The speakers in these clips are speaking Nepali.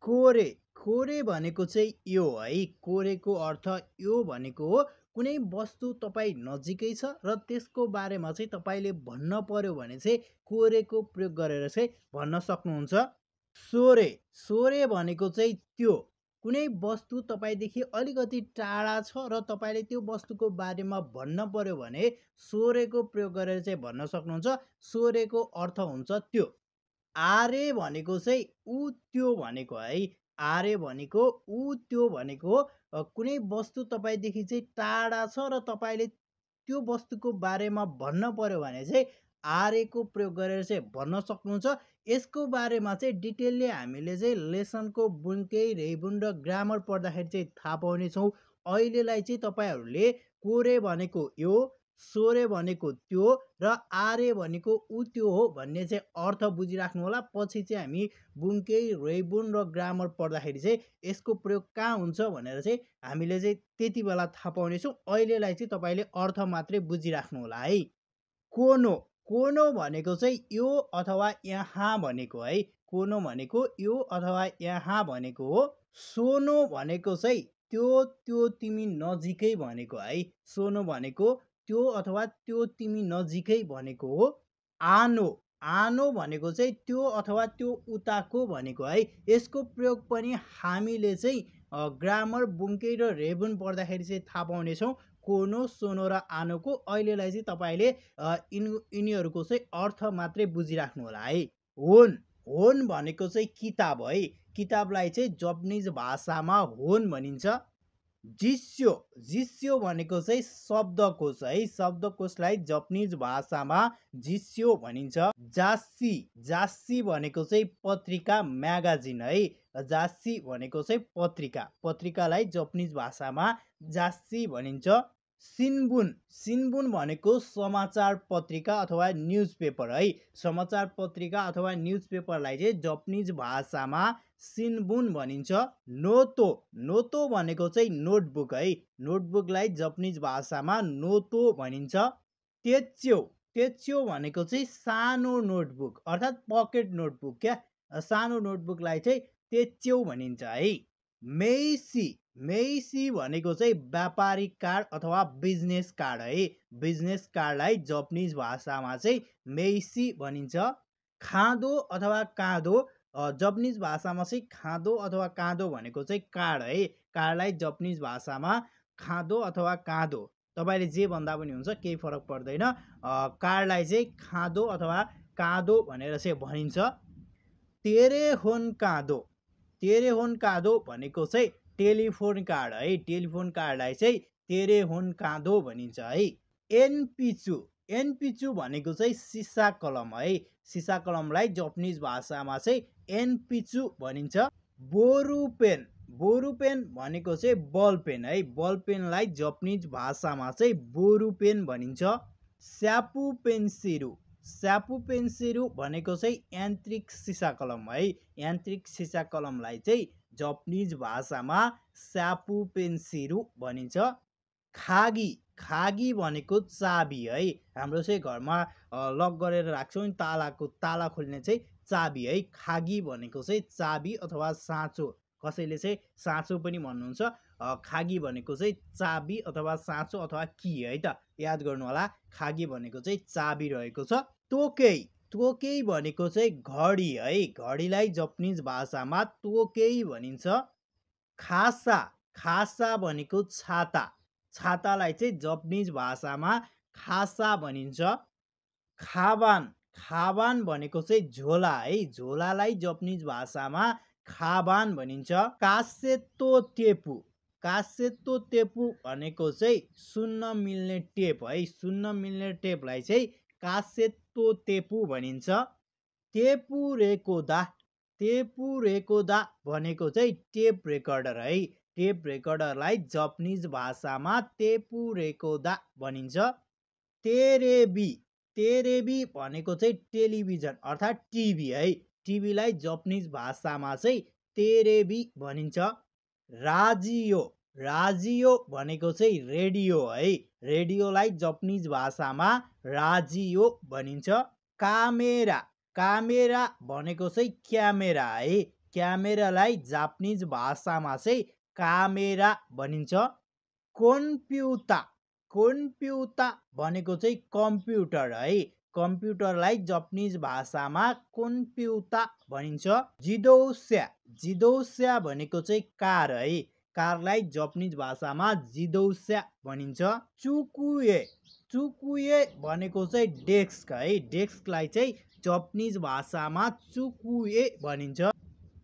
कोरे कोरे भनेको चाहिँ यो है। कोरेको अर्थ यो भनेको हो कुनै वस्तु तपाईँ नजिकै छ र त्यसको बारेमा चाहिँ तपाईँले भन्न पर्यो भने चाहिँ कोरेको प्रयोग गरेर चाहिँ भन्न सक्नुहुन्छ। सोरे सोरे भनेको चाहिँ त्यो कुनै वस्तु तपाईँदेखि अलिकति टाढा छ र तपाईँले त्यो वस्तुको बारेमा भन्न पर्यो भने सोरेको प्रयोग गरेर चाहिँ भन्न सक्नुहुन्छ। सोरेको अर्थ हुन्छ त्यो। आरे भनेको चाहिँ ऊ त्यो भनेको है। आरे भनेको ऊ त्यो भनेको कुनै वस्तु तपाईँदेखि चाहिँ टाढा छ र तपाईँले त्यो वस्तुको बारेमा भन्न पर्यो भने चाहिँ आरेको प्रयोग गरेर चाहिँ भन्न सक्नुहुन्छ। यसको बारेमा चाहिँ डिटेलली हामीले चाहिँ लेसनको बुनकै रेबुन र ग्रामर पढ्दाखेरि चाहिँ थाहा पाउनेछौँ। अहिलेलाई चाहिँ तपाईँहरूले कोरे भनेको यो, सोरे भनेको त्यो र आरे भनेको ऊ त्यो हो भन्ने चाहिँ अर्थ बुझिराख्नु होला। पछि चाहिँ हामी बुनकै रेबुन र ग्रामर पढ्दाखेरि चाहिँ यसको प्रयोग कहाँ हुन्छ भनेर चाहिँ हामीले चाहिँ त्यति बेला थाहा पाउनेछौँ। अहिलेलाई चाहिँ तपाईँले अर्थ मात्रै बुझिराख्नु होला है। कोनो कोनो भनेको चाहिँ यो अथवा यहाँ भनेको है। कोनो भनेको यो अथवा यहाँ भनेको हो। सोनो भनेको चाहिँ त्यो तिमी नजिकै भनेको है। सोनो भनेको त्यो अथवा त्यो तिमी नजिकै भनेको हो। आनो आनो भनेको चाहिँ त्यो अथवा त्यो उताको भनेको है। यसको प्रयोग पनि हामीले चाहिँ ग्रामर बुनकै र रेबुन पढ्दाखेरि चाहिँ थाहा पाउनेछौँ। कोनो सोनो र आनोको अहिलेलाई चाहिँ तपाईँले यिनीहरूको चाहिँ अर्थ मात्रै बुझिराख्नु होला है। होन होन भनेको चाहिँ किताब है। किताबलाई चाहिँ जापानिज भाषामा होन भनिन्छ। जिस्यो जिस्यो भनेको चाहिँ शब्दकोश है। शब्दकोशलाई जापानिज भाषामा जिस्यो भनिन्छ। जास्सी जास्सी भनेको चाहिँ पत्रिका म्यागाजिन है। जास्सी भनेको चाहिँ पत्रिका, पत्रिकालाई जापानिज भाषामा जास्सी भनिन्छ। सिन्बुन सिन्बुन भनेको समाचार पत्रिका अथवा न्युज पेपर है। समाचार पत्रिका अथवा न्युज पेपरलाई चाहिँ जापानिज भाषामा सिन्बुन भनिन्छ। नोतो नोतो भनेको चाहिँ नोटबुक है। नोटबुकलाई जापानिज भाषामा नोतो भनिन्छ। तेच्यो तेच्यो भनेको चाहिँ सानो नोटबुक अर्थात् पकेट नोटबुक क्या। सानो नोटबुकलाई चाहिँ तेच्यो भनिन्छ है। मेइसी मेइसी भनेको चाहिँ व्यापारिक कार्ड अथवा बिजनेस कार्ड है। बिजनेस कार्डलाई जापानिज भाषामा चाहिँ मेइसी भनिन्छ। खाँदो अथवा काँदो जापानिज भाषामा चाहिँ खाँदो अथवा काँदो भनेको चाहिँ कार्ड है। कार्डलाई जापानिज भाषामा खाँदो अथवा काँदो, तपाईँले जे भन्दा पनि हुन्छ, केही फरक पर्दैन। कार्डलाई चाहिँ खाँदो अथवा काँदो भनेर चाहिँ भनिन्छ। तेरेहोन काँदो तेरेहोन काँदो भनेको चाहिँ टेलिफोन कार्ड है। टेलिफोन कार्डलाई चाहिँ तेरेहोन काँदो भनिन्छ है। एनपिचु एनपिचु भनेको चाहिँ सिसा कलम है। सिसा कलमलाई जापानिज भाषामा चाहिँ एनपिचु भनिन्छ। बोरुपेन बोरुपेन भनेको चाहिँ बल पेन है। बल पेनलाई जापानिज भाषामा चाहिँ बोरुपेन भनिन्छ। स्यापु पेन्सिरु स्यापु पेन्सिरु भनेको चाहिँ यान्त्रिक सिसा कलम है। यान्त्रिक सिसा कलमलाई चाहिँ जापानिज भाषामा स्यापु पेन्सिरु भनिन्छ। खागी खागी भनेको चाबी है। हाम्रो चाहिँ घरमा लक गरेर राख्छौँ नि, ताला खोल्ने चाहिँ चाबी है। खागी भनेको चाहिँ चाबी अथवा साँचो, कसैले चाहिँ साँचो पनि भन्नुहुन्छ। खागी भनेको चाहिँ चाबी अथवा साँचो अथवा की है त, याद गर्नु होला। खागी भनेको चाहिँ चाबी रहेको छ। तोकेई तोकेई भनेको चाहिँ घडी है। घडीलाई जापानिज भाषामा तोकेई भनिन्छ। खासा खासा भनेको छाता, छातालाई चाहिँ जापानिज भाषामा खासा भनिन्छ। खाबान खाबान भनेको चाहिँ झोला है। झोलालाई जापानिज भाषामा खाबान भनिन्छ। कासेतो टेपु कासेतो टेपु भनेको चाहिँ सुन्न मिल्ने टेप है। सुन्न मिल्ने टेपलाई चाहिँ कासेतो टेपु भनिन्छ। टेपु रेकोदा भनेको चाहिँ टेप रेकर्डर है। टेप रेकर्डरलाई जापानिज भाषामा टेपु रेकोदा भनिन्छ। तेरेबी तेरेबी भनेको चाहिँ टेलिभिजन अर्थात् टिभी है। टिभीलाई जापानिज भाषामा चाहिँ तेरेबी भनिन्छ। राजियो राजियो भनेको चाहिँ रेडियो है। रेडियोलाई जापानिज भाषामा राजियो भनिन्छ। कामेरा कामेरा भनेको चाहिँ क्यामेरा है। क्यामेरालाई जापानिज भाषामा चाहिँ कामेरा भनिन्छ। कोम्प्युता कोम्प्युता भनेको चाहिँ कम्प्युटर है। कम्प्युटरलाई जापानिज भाषामा कोम्प्युता भनिन्छ। जिदौस्या जिदौस्या भनेको चाहिँ कार है। कारलाई जापानिज भाषामा जिदौस्या भनिन्छ। चुकुए चुकुए भनेको चाहिँ डेस्क है। डेस्कलाई चाहिँ जापानिज भाषामा चुकुए भनिन्छ।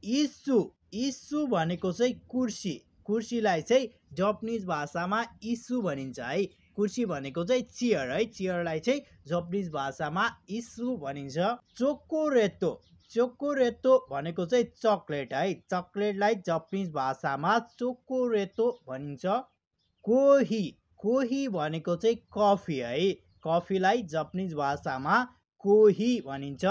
इस्सु इस्सु भनेको चाहिँ कुर्सी। कुर्सीलाई चाहिँ जापानिज भाषामा इस्सु भनिन्छ है। कुर्सी भनेको चाहिँ चेयर है। चेयरलाई चाहिँ जापानिज भाषामा इस्सु भनिन्छ। चोकोरेटो चोकोरेटो भनेको चाहिँ चकलेट है। चकलेटलाई जापानिज भाषामा चोकोरेटो भनिन्छ। कोही कोही भनेको चाहिँ कफी है। कफीलाई जापानिज भाषामा कोही भनिन्छ।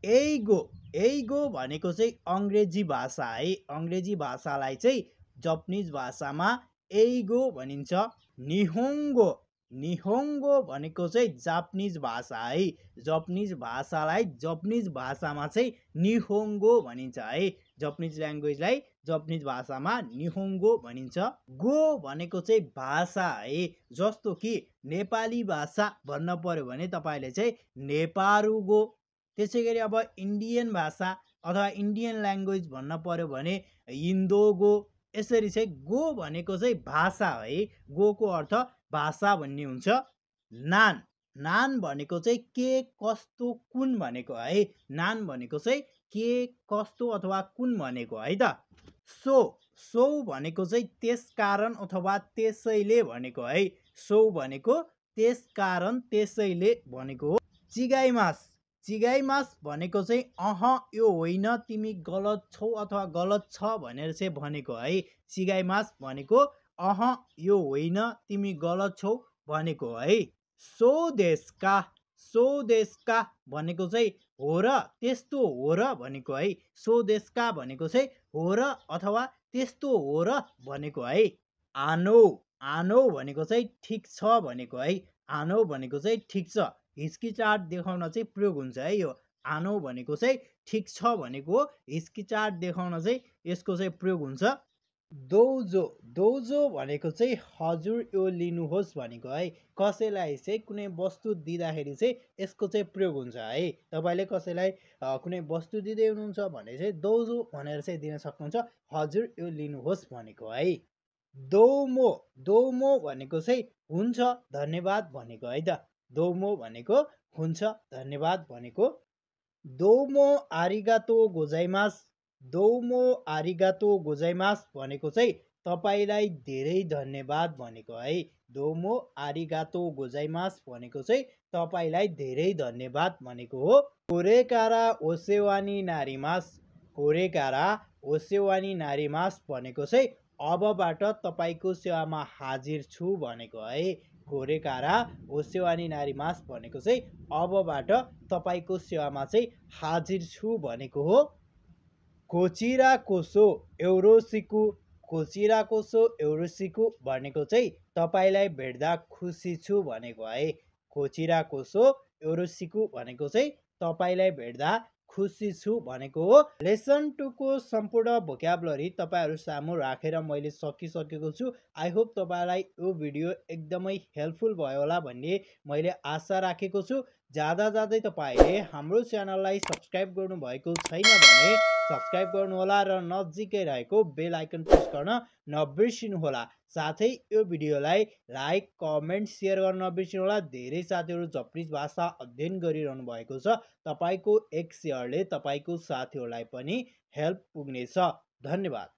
एइगो एइगो भनेको चाहिँ अङ्ग्रेजी भाषा है। अङ्ग्रेजी भाषालाई चाहिँ जापानिज भाषामा एइगो भनिन्छ। निहोङ्गो निहोङ्गो भनेको चाहिँ जापानिज भाषा है। जापानिज भाषालाई जापानिज भाषामा चाहिँ निहोङ्गो भनिन्छ है। जापानिज ल्याङ्ग्वेजलाई जापानिज भाषामा निहोङ्गो भनिन्छ। गो भनेको चाहिँ भाषा है। जस्तो कि नेपाली भाषा भन्न पर्यो भने तपाईँले चाहिँ नेपारू गो। त्यसै गरी अब इन्डियन भाषा अथवा इन्डियन ल्याङ्ग्वेज भन्न पर्यो भने इन्दोगो। यसरी चाहिँ गो भनेको चाहिँ भाषा है। गोको अर्थ भाषा भन्ने हुन्छ। नान नान भनेको चाहिँ के कस्तो कुन भनेको है। नान भनेको चाहिँ के कस्तो अथवा कुन भनेको है त। सो सो भनेको चाहिँ त्यसकारण अथवा त्यसैले भनेको है। सो भनेको त्यसकारण त्यसैले भनेको हो। चिगाइमास चिगाइमास भनेको चाहिँ यो होइन तिमी गलत छौ अथवा गलत छ भनेर चाहिँ भनेको है। चिगाइमास भनेको यो होइन तिमी गलत छौ भनेको है। सो देशका भनेको चाहिँ हो र त्यस्तो हो र भनेको है। सो देशका भनेको चाहिँ हो र अथवा त्यस्तो हो र भनेको है। आनो आनो भनेको चाहिँ ठिक छ भनेको है। आनो भनेको चाहिँ ठिक छ। हिचकिचाहट देखाउन चाहिँ प्रयोग हुन्छ है। यो आनो भनेको चाहिँ ठिक छ भनेको हिचकिचाहट देखाउन चाहिँ यसको चाहिँ प्रयोग हुन्छ। दोउजो दोउजो भनेको चाहिँ हजुर यो लिनुहोस् भनेको है। कसैलाई चाहिँ कुनै वस्तु दिँदाखेरि चाहिँ यसको चाहिँ प्रयोग हुन्छ है। तपाईँले कसैलाई कुनै वस्तु दिँदै हुनुहुन्छ भने चाहिँ दोउजो भनेर चाहिँ दिन सक्नुहुन्छ। हजुर यो लिनुहोस् भनेको है। दोमो दोमो भनेको चाहिँ हुन्छ धन्यवाद भनेको है त। दोमो भनेको हुन्छ धन्यवाद भनेको। दोमो आरिगातो गोजाइमास दोमो आरिगातो गोजाइमास भनेको चाहिँ तपाईँलाई धेरै धन्यवाद भनेको है। दोमो आरिगातो गोजाइमास भनेको चाहिँ तपाईँलाई धेरै धन्यवाद भनेको हो। कोरेकारा ओसेवानी नारीमास कोरेकारा ओसेवानी नारीमास भनेको चाहिँ अबबाट तपाईँको सेवामा हाजिर छु भनेको है। कोरेकारा ओसेवानी नारीमास भनेको चाहिँ अबबाट तपाईँको सेवामा चाहिँ हाजिर छु भनेको हो। कोचिरा कोसो एउरोसिकु कोचिरा कोसो एउरोसिकु भनेको चाहिँ तपाईँलाई भेट्दा खुसी छु भनेको है। कोचिरा कोसो एउरोसिकु भनेको चाहिँ तपाईँलाई भेट्दा खुसी छु भनेको हो। लेसन 2 को सम्पूर्ण भोक्याबुलरी तपाईँहरू सामु राखेर मैले सकिसकेको छु। आई होप तपाईँलाई यो भिडियो एकदमै हेल्पफुल भयो होला भन्ने मैले आशा राखेको छु। जाँदा जाँदै तपाईँले हाम्रो च्यानललाई सब्स्क्राइब गर्नुभएको छैन भने सब्स्क्राइब गर्नुहोला र नजिकै रहेको बेल आइकन प्रेस गर्न नबिर्सिनुहोला। साथै यो भिडियोलाई लाइक कमेन्ट सेयर गर्न नबिर्सिनुहोला। धेरै साथीहरू जापानिज भाषा अध्ययन गरिरहनु भएको छ। तपाईँको एक सेयरले तपाईँको साथीहरूलाई पनि हेल्प पुग्नेछ। धन्यवाद।